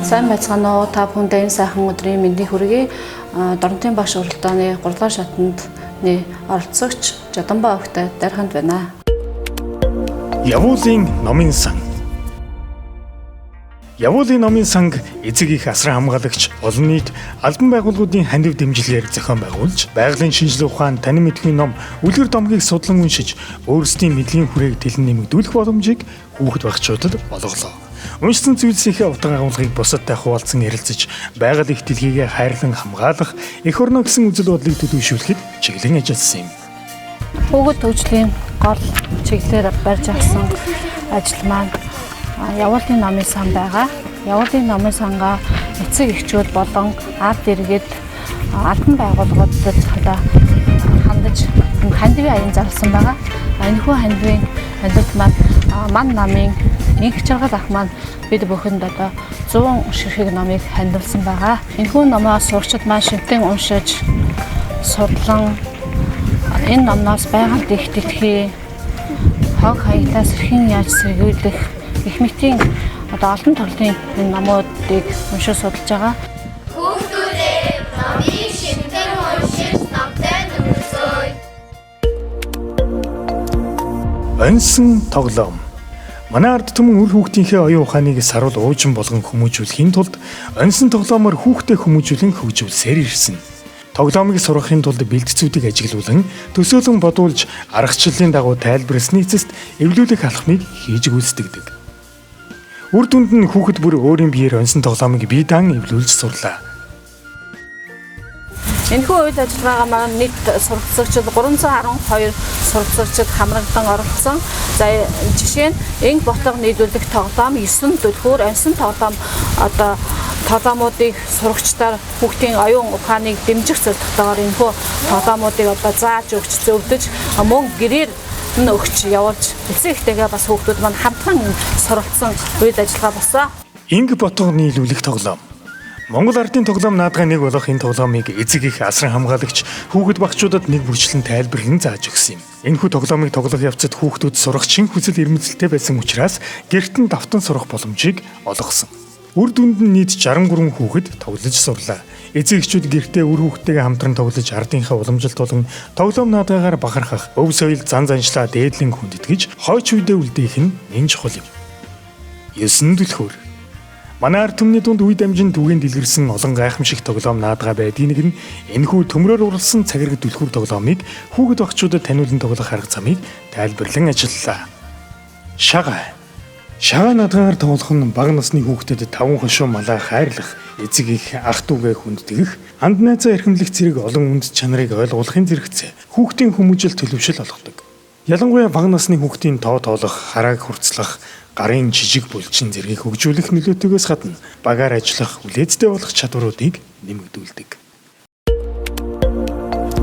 Сайн байцгаана уу? Та бүхэндээ энэ сайхан өдрийн мэндийг хүргэе. Доронтын багш уралдааны 3 дугаар шатанд оролцогч Жаданбаа огтой дарханд байна. Явуулын номын сан. Явуулын номын санг эцэг их асран хамгаалагч олон нийт албан байгууллагуудын хандив дэмжлэгээр зохион байгуулж, байгалийн шинжилгээ ухаан, танин мэдхийн ном, үлгэр домгийг судлан уншиж, өөрсдийн мэдлэгийн хүрээг тэлэн нэмэгдүүлэх боломжийг хүүхэд багчуудад олголоо. Уншсан зүйлсийнхээ утга агуулгыг бусадтай хуваалцан ярилцаж, байгаль их дэлхийгээ хайрлан хамгаалах, эх орноо гэсэн үзэл бодлыг төлөвшүүлэхэд чиглэн ажилласан юм. Хүүхэд хөгжлийн гол чиглэлээр барьж авсан ажил маань Явуулын номын сан байгаа. Явуулын номын сангаа эцэг эхчүүд болон ард иргэд, албан байгууллагуудад одоо хандаж хандивын аян зарласан байгаа. Энэхүү хандивын хандивд маань ман намын инх жаргал ах маань бид бүхэнд одоо 100 ширхэг номыг хандивлсан байгаа. Энэхүү номоо сурагчид маань шинтэн уншиж, судлан энэ номноос байгальд их дэлхий, хог хаягдлаас хэрхэн яаж сэргийлэх гэх мэтийн одоо олон төрлийн энэ номуудыг уншиж судалж байгаа. Хүүхдүүдээ, номыг шинтэн уншиж номтой нөхөрсөөе. Оньсон тоглоом. Манай ард түмэн үр хүүхдийнхээ оюун ухааныг саруул уужин болгон хүмүүжүүлэхийн тулд оньсон тоглоомоор хүүхдээ хүмүүжүүлэн хөгжүүлсээр ирсэн. Тоглоомыг сургахын тулд бэлтцүүдийг ажиглуулан төсөөлөн бодуулж аргачлалын дагуу тайлбарласны эцэст эвлүүлэх алхмыг хийж гүйцэтгэдэг. Үр дүнд нь хүүхэд бүр өөрийн биеэр оньсон тоглоомыг бие даан эвлүүлж сурлаа. Энэхүү үйл ажиллагаагаа маань нийт суралцагчид 312 суралцагчид хамрагдан оролцсон. За, жишээ нь инх ботго нийлүүлэх тоглоом, 9 түлхүүр, оньсон тоглоом одоо тоглоомуудыг сурагчдаар хүүхдийн оюун ухааныг дэмжих зорилготойгоор энэхүү тоглоомуудыг одоо зааж өгч, зөвдөж, мөн гэрээр нь өгч явуулж эцэг эхтэйгээ бас хүүхдүүд маань хамтхан суралцсан үйл ажиллагаа болсон. Инх ботго нийлүүлэх тоглоом. Монгол ардын тоглоом наадгын нэг болох энэ тоглоомыг эцэг их асран хамгаалагч хүүхэд багчуудад нэг бүрчлэн тайлбарлан зааж өгсөн юм. Энэхүү тоглоомыг тоглох явцад хүүхдүүд сурах чин хүсэл эрмэлзэлтэй байсан учраас гэрт нь давтан сурах боломжийг олгосон. Үр дүнд нь нийт 63 хүүхэд тоглож сурлаа. Эцэг эхчүүд гэртээ үр хүүхдтэйгээ хамтран тоглож ардынхаа уламжилт болон тоглоом наадгаагаар бахархах, өв соёл зан заншлаа дээдлэн хүндэтгэж хойч үедээ үлдээх нь нэн чухал юм. 9 түлхүүр. Манай ард түмний дунд үе дамжин түгээн дэлгэрсэн олон гайхамшиг тоглоом наадгаа байдгийг нэг нь энэхүү төмрөөр уралсан цагираг түлхүүр тоглоомыг хүүхэд багчуудад таниулан тоглох арга замыг тайлбарлан ажиллалаа. Шагай. Шагай наадгаар тоглох нь бага насны хүүхдэд таван хошуу малаа хайрлах, эцэг их ах дүүгээ хүндэтгэх, анд найзаа эрхэмлэх зэрэг олон үнд чанарыг ойлгуулахын зэрэгцээ хүүхдийн хүмүүжил төлөвшил олгодог. Ялангуяа бага насны хүүхдийн тоо тоолох, харааг хурцлах, гарын жижиг булчин зэргийг хөгжүүлэх нөлөөтэйгээс гадна багаар ажиллах, хүлээцтэй болох чадваруудыг нэмэгдүүлдэг.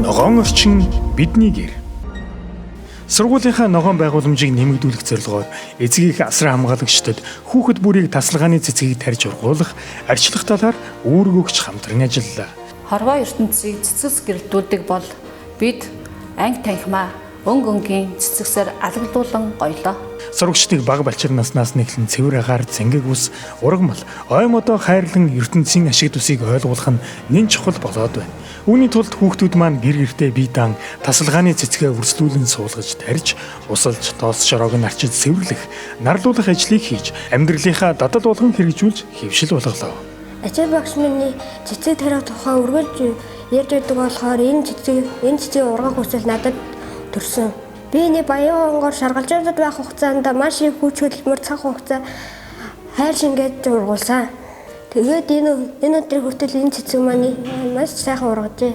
Ногоон орчин бидний гэр. Сургуулийнхаа ногоон байгууламжийг нэмэгдүүлэх зорилгоор эцэг их асран хамгаалагчдад хүүхэд бүрийг тасалгааны цэцгийг тарьж ургуулах, арчлах талаар үүрэг өгч хамтран ажиллалаа. Хорвоо ертөнцийг цэцэс гэрэлтүүлдэг бол бид анги танхимаа өнгө өнгийн цэцэгсээр алгалуулан гоёлоо. Сурагчдыг бага балчир наснаас нэхлэн цэвэр агаар, цэнгэг ус, ургамал, ой модоо хайрлан ертөнцийн ашиг тусыг ойлгуулах нь нэн чухал болоод байна. Үүний тулд хүүхдүүд маань гэр гэртээ бие даан тасалгааны цэцгээ үрслүүлэн суулгаж тарьж, усалж, тоос шороог нь арчиж цэвэрлэх, нарлуулах ажлыг хийж, амьдралынхаа дадал болгон хэрэгжүүлж хэвшил болголоо. Ачаа багш миний цэцэг тарих тухай үргэлж ярьж байдаг болохоор энэ цэцгийг ургах хүсэл надад төрсөн. Би нэг Баян хонгоор шаргалжуудад байх хугацаанд маш их хүч хөдөлмөр, цаг хугацаа, хайр шингээж ургуулсан. Тэгээд энэ өдрийг хүртэл энэ цэцэг маань маш сайхан ургажээ.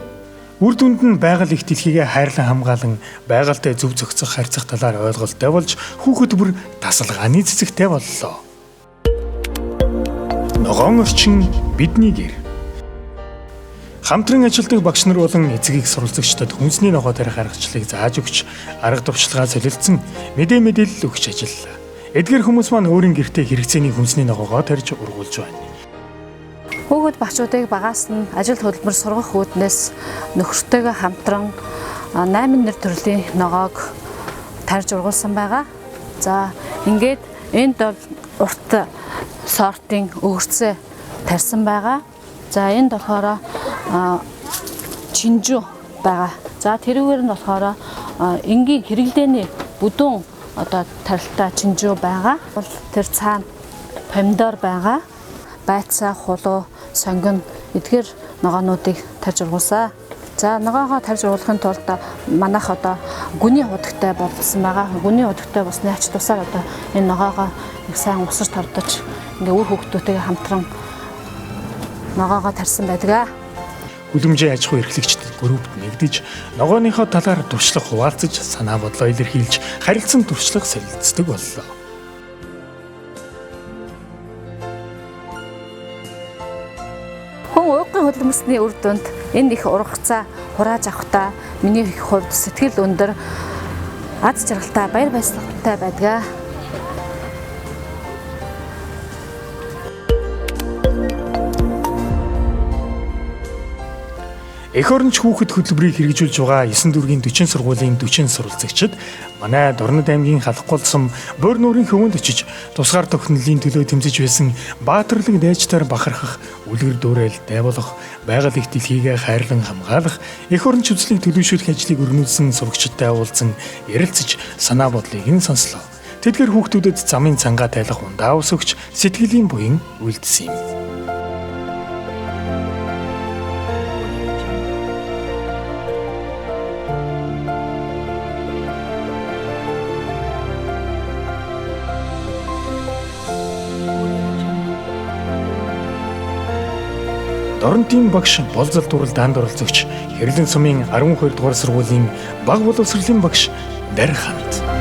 Үр дүнд нь байгаль их дэлхийгээ хайрлан хамгаалан байгальтай зөв зохицох харьцах талаар ойлголттой болж хүүхэд бүр тасалгааны цэцэгтэй боллоо. Ногоон орчин бидний гэр. Хамтран ажилладаг багш нар болон эцэг их суралцагчдад хүнсний ногоо тарих аргачлалыг зааж өгч, арга туршлагаа солилцсон мэдээ мэдээлэл өгч ажиллалаа. Эдгээр хүмүүс маань өөрийн гэртээ хэрэгцээний хүнсний ногоогоо тарьж ургуулж байна. Хүүхэд багчуудыг багаас нь ажил хөдөлмөр сургах үүднээс нөхөртөйгөө хамтран 8 нэр төрлийн ногоог тарьж ургуулсан байгаа. За, ингээд энд бол урт сортын өгөрцөө тарьсан байгаа. За энд болохоор чинжүү байгаа. За тэрүүгээр нь болохоор энгийн хэрэглээний бүдүүн одоо тарилтаа чинжүү байгаа. Бол тэр цаана помидор байгаа. Байцаа, хулуу, сонгино эдгээр ногоонуудыг тарьж ургуулсан. За ногоогоо тарьж ургуулахын тулд манайх одоо гүний худагтай болсон байгаа. Гүний худагтай болсны ач тусаар одоо энэ ногоогоо их сайн усаж тордож ингээ үр хүүхдүүдтэйгээ хамтран ногоогоо тарьсан байдаг. Хүлэмжийн аж ахуй эрхлэгчдэд группт нэгдэж ногооныхоо талаар туршлага хуваалцаж санаа бодлоо илэрхийлж харилцан туршлага солилцдог боллоо. Хүн уугын хөдөлмөсний үр дүнд энэ их ургацаа хурааж авахдаа миний хувьд сэтгэл өндөр аз жаргалтай баяр баясгалантай байдаг. Эх оронч хүүхэд хөтөлбөрийг хэрэгжүүлж байгаа 9 дүүргийн 40 сургуулийн 40 суралцагчид манай Дорнод аймгийн Халахгүй сум Бор нүүрийн хөвөнд очиж тусгаар тогтнолын төлөө тэмцэж байсан баатарлаг дайчдаар бахархах, үлгэр дуурайл дайвуулах, байгаль их дэлхийгээ хайрлан хамгаалах, эх оронч үзлийг төлөвшүүлэх ажлыг өрнүүлсэн сурагчидтай уулзан ярилцаж санаа бодлыг нь сонслоо. Тэдгээр хүүхдүүдэд замын цангаа тайлах ундаа өсөгч сэтгэлийн буян үлдсэн юм. Дорнотын багш болзол дуралдаанд оролцогч Хэрлэн сумын 12 дугаар сургуулийн баг боловсролын багш Дархант.